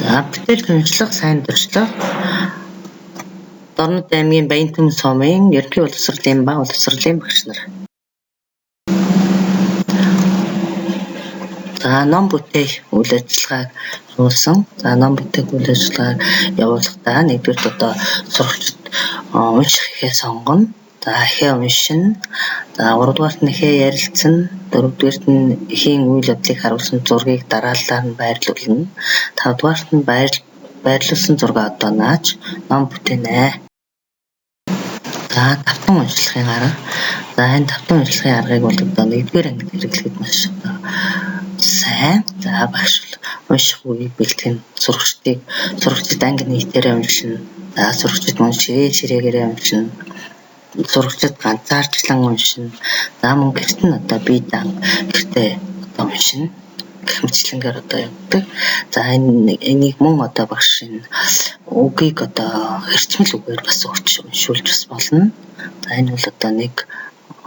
За бүтээл уншлах сайн дуршлага Дорнод аймгийн Баянтүмэн сумын ерөнхий боловсролын ба боловсролын багш нар. За ном бүтээх үйл ажиллагааг явуулсан. За ном бүтээх үйл ажиллагааг явуулахдаа нэгдүгээрт одоо сурагчид унших ихээ сонгоно. За ихээ уншина. За гуравдугаарт нь ихээ ярилцсан. Дөрөвдүгээрт нь эхийн үйл явдлыг харуулсан зургийг дараалалаар нь байрлуулна. Тавдугаарт нь байрлуулсан зургаа одоо нааж ном бүтээнэ. За тавтан уншлагын арга. За энэ тавтан уншлагын аргыг бол одоо нэгдүгээр ангид хэрэглэхэд маш одоо сайн. За багш унших үгийг бэлтгэн сурагчид анги нийтээрээ уншина. За сурагчид мөн ширээ ширээгээрээ уншина. Сурагчид ганцаарчлан уншина. За мөн гэрт нь одоо бие даан гэртээ одоо уншина гэх мэтчилэнгээр одоо явдаг. За энийг мөн одоо багш энэ үгийг одоо хэрчмэл үгээр бас өгч уншуулж бас болно. За энэ бол одоо нэг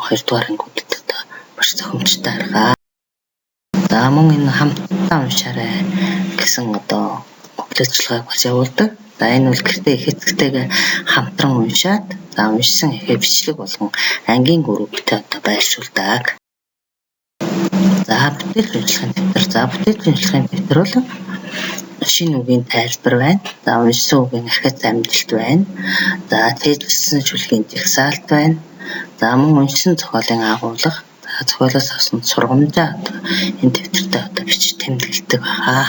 хоёрдугаар ангиудад одоо маш зохимжтой арга. За мөн энэ хамтдаа уншаарай гэсэн одоо үйл ажиллагааг бас явуулдаг. За энэ бол гэртээ их эцэгтэйгээ хамтран уншаад за уншсан ихээ бичлэг болгон ангийн групптэй одоо байршуулдаг. За бүтээл уншлагын дэвтэр. За бүтээл уншлагын дэвтэр бол шинэ үгийн тайлбар байна. За уншсан үгийн ахиц амжилт байна. За цээжилсэн шүлгийн жагсаалт байна. За мөн уншсан зохиолын агуулга. За зохиолоос авсан сургамжаа одоо энэ дэвтэртээ одоо бичиж тэмдэглэдэг байгаа.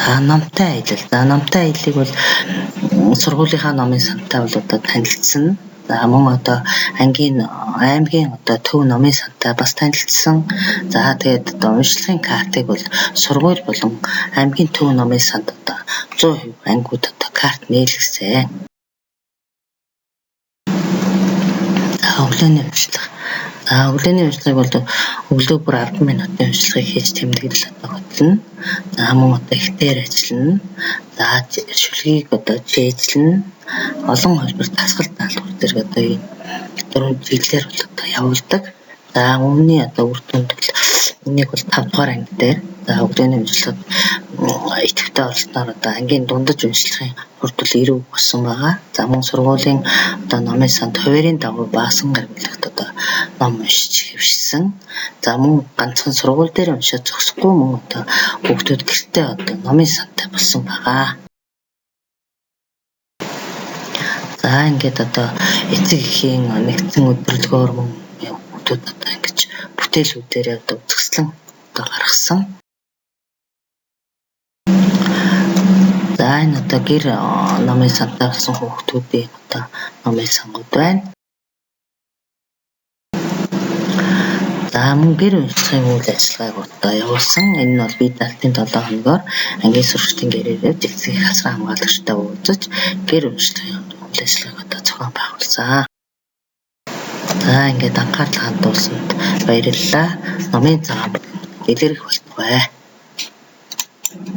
За номтой аялал. За номтой аяллыг бол сургуулийнхаа номын сантай бол одоо танилцсан. За мөн одоо ангийн аймгийн одоо төв номын сантай бас танилцсан. За тэгээд одоо уншлагын картыг бол сургууль болон аймгийн төв номын санд одоо 100% ангиуд одоо карт нээлгэсэн. За өглөөний уншлага. За өглөөний уншлагыг бол өглөө бүр 10 минутын уншлагыг хийж тэмдэглэл одоо хөтлөнө. За мөн одоо ихтээр ажиллана. За шүлгийг одоо чэйжлэнэ. Олон хувилбар дасгал даалгавар зэрэг одоо энэ дөрвөн чиглэлээр бол одоо явуулдаг. За үүний одоо үр дүнд бол энийг бол 5 дугаар анги дээр за өглөөний уншлагад идэвхтэй оролцсноор одоо ангийн дундаж уншлагын хурд бол 90 болсон байгаа. За мөн сургуулийн одоо номын санд хуваарийн дагуу баасан гариглагт одоо ном уншиж хэвшсэн. За мөн ганцхан сургууль дээр уншаад зогсохгүй мөн одоо хүүхдүүд гэртээ одоо номын сантай болсон байгаа. За ингээд одоо эцэг эхийн нэгдсэн өдөрлөгөөр мөн хүүхдүүд одоо ингэж бүтээлүүдээрээ одоо үзэсгэлэн одоо гаргасан. За энэ одоо гэр номын сантай болсон хүүхдүүдийн одоо номын сангууд байна. За мөн гэр уншлагын үйл ажиллагааг одоо явуулсан. Энэ нь бол бие даалтын 7 хоногоор ангийн сурагчдын гэрээр эцэг их асран хамгаалагчтай уулзаж гэр уншлагын үйл ажиллагааг одоо зохион байгуулсан. За ингээд анхаарал хандуулсанд баярлалаа. Номын цагаан дэлгэрэх болтугай.